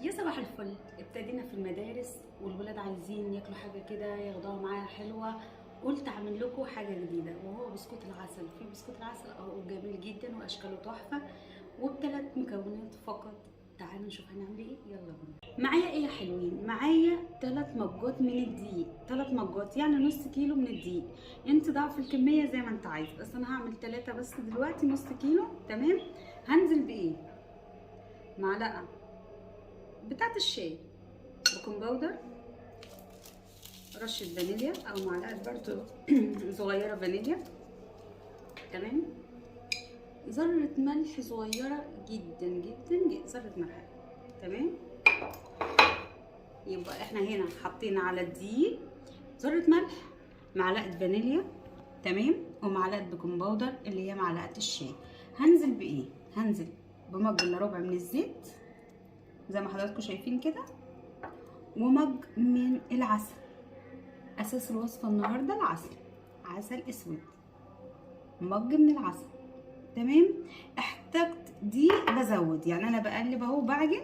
يا صباح الفل. ابتدينا في المدارس والولاد عايزين ياكلوا حاجة كده ياخدوها معاها حلوة، قلت اعمل لكم حاجة جديدة وهو بسكوت العسل. في بسكوت العسل اهو جميل جدا واشكاله تحفة وبثلاث مكونات فقط. تعالوا نشوف هنعمل ايه، يلا بينا. معايا ايه يا حلوين؟ معايا 3 مجات من الدقيق، 3 مجات يعني نص كيلو من الدقيق. انت ضعف الكمية زي ما انت عايز، بس انا هعمل 3 بس دلوقتي، نص كيلو. تمام. هنزل بايه؟ معلقه بتاعت الشاي baking powder، رشه فانيليا او معلقه برضو صغيرة فانيليا، تمام، ذره ملح صغيرة جدا جدا جدا، ذره ملح، تمام. يبقى احنا هنا حاطين على الدقيق ذره ملح، معلقه فانيليا، تمام، ومعلقة baking powder اللي هي معلقه الشاي. هنزل بايه؟ هنزل بمج الا ربع من الزيت زي ما حضراتكم شايفين كده، ومج من العسل. اساس الوصفة النهارده العسل، عسل اسود، مج من العسل، تمام. احتجت دي بزود، يعني انا بقلب اهو بعجن،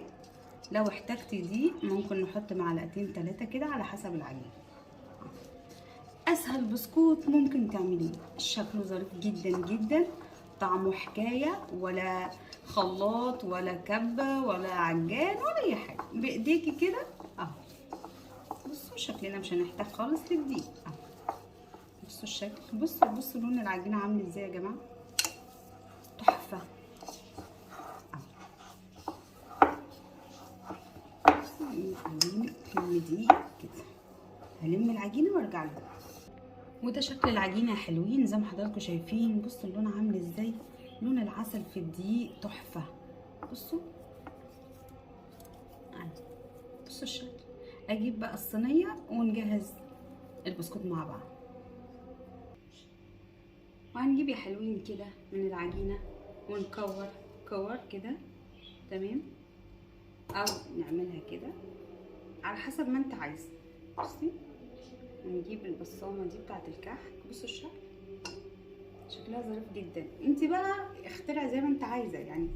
لو احتجت دي ممكن نحط معلقتين 3 كده على حسب العجين. اسهل بسكوت ممكن تعمليه، شكله ظريف جدا جدا، طعمه حكاية، ولا خلاط ولا كبه ولا عجان ولا اي حاجة، بايديكي كده اهو. بصوا شكلنا مش هنحتاج خالص للدقيق اهو. بصوا الشكل، بصوا بصوا لون العجينة عامل ازاي يا جماعة، تحفة اهو. هلم دقيق كده، هلم العجينة وارجع لكم. وده شكل العجينة يا حلوين زي ما حضراتكم شايفين. بصوا اللون عامل ازاي، لون العسل في الدقيق تحفة. بصوا بصوا الشكل. اجيب بقى الصينية ونجهز البسكوت مع بعض. وهنجيب يا حلوين كده من العجينة ونكور كور كده، تمام، او نعملها كده على حسب ما انت عايزه. بصي ونجيب البصامه دي بتاعه الكحك. بصوا الشكل، شكلها ظريف جدا. انت بقى اخترع زي ما انت عايزه، يعني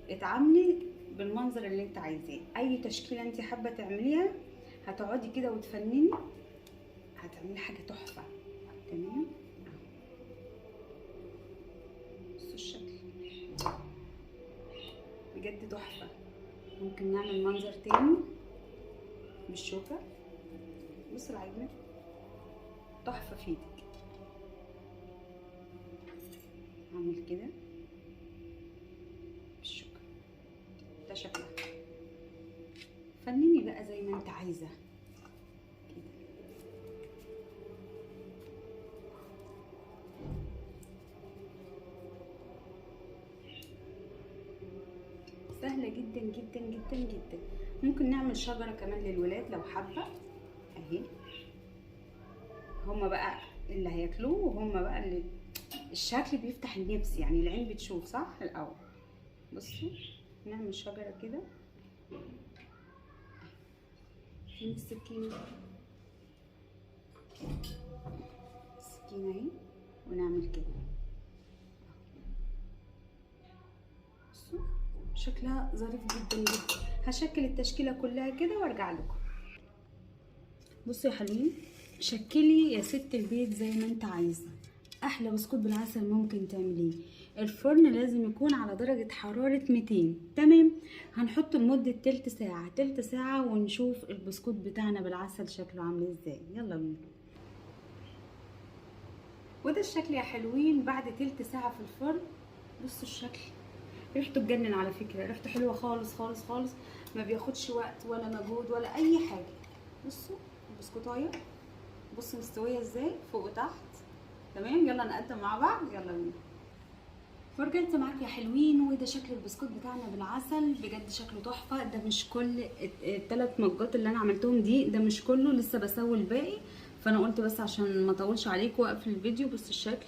اتعاملي بالمنظر اللي انت عايزاه، اي تشكيله انت حابة تعمليها هتقعدي كده وتفنني، هتعملي حاجة تحفة، تمام. بصوا الشكل بجد تحفة. ممكن نعمل منظر تاني بالشوكة. بصوا العجينة تحفة في ايدك. اعمل كده بالشوكة، ده شكلها. فنني بقى زي ما انت عايزه كده. سهلة جدا جدا جدا جدا. ممكن نعمل شجرة كمان للولاد لو حابة، اهي هما بقى اللي هياكلوه، وهما بقى اللي الشكل بيفتح النفس، يعني العين بتشوف صح الاول. بصوا نعمل شجرة كده. فين السكينة؟ السكينة اهي، ونعمل كده. بصوا شكلها ظريف جدا جدا. هشكل التشكيلة كلها كده وارجع لكم. بصوا يا حلوين، شكلي يا ست البيت زي ما انت عايزه. احلى بسكوت بالعسل ممكن تعمليه. الفرن لازم يكون على درجة حرارة 200، تمام. هنحطه لمدة تلت ساعة، تلت ساعة ونشوف البسكوت بتاعنا بالعسل شكله عامل ازاي. يلا بينا. وده الشكل يا حلوين بعد تلت ساعة في الفرن. بصوا الشكل، ريحته تجنن على فكرة، ريحته حلوة خالص خالص خالص، ما بياخدش وقت ولا مجهود ولا اي حاجة. بصوا البسكوتايه، بصوا مستوية ازاي فوق وتحت، تمام. يلا نقدم مع بعض، يلا بينا. ورجعت معاك يا حلوين، وده شكل البسكوت بتاعنا بالعسل، بجد شكله تحفة. ده مش كل الثلاث مجات اللي انا عملتهم دي، ده مش كله، لسه بسوي الباقي، فانا قلت بس عشان ما اطولش عليكم واقفل الفيديو. بصوا الشكل،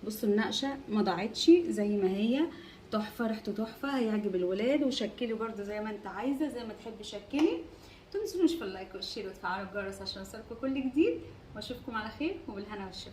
بصوا النقشه ما ضاعتش زي ما هي، تحفة، ريحته تحفة، هيعجب الولاد. وشكلي برده زي ما انت عايزه، زي ما تحبي شكلي. متنسونوش في ال like وال share وتفعلوا الجرس عشان يوصلكم كل جديد، واشوفكم على خير وبالهنا والشفا.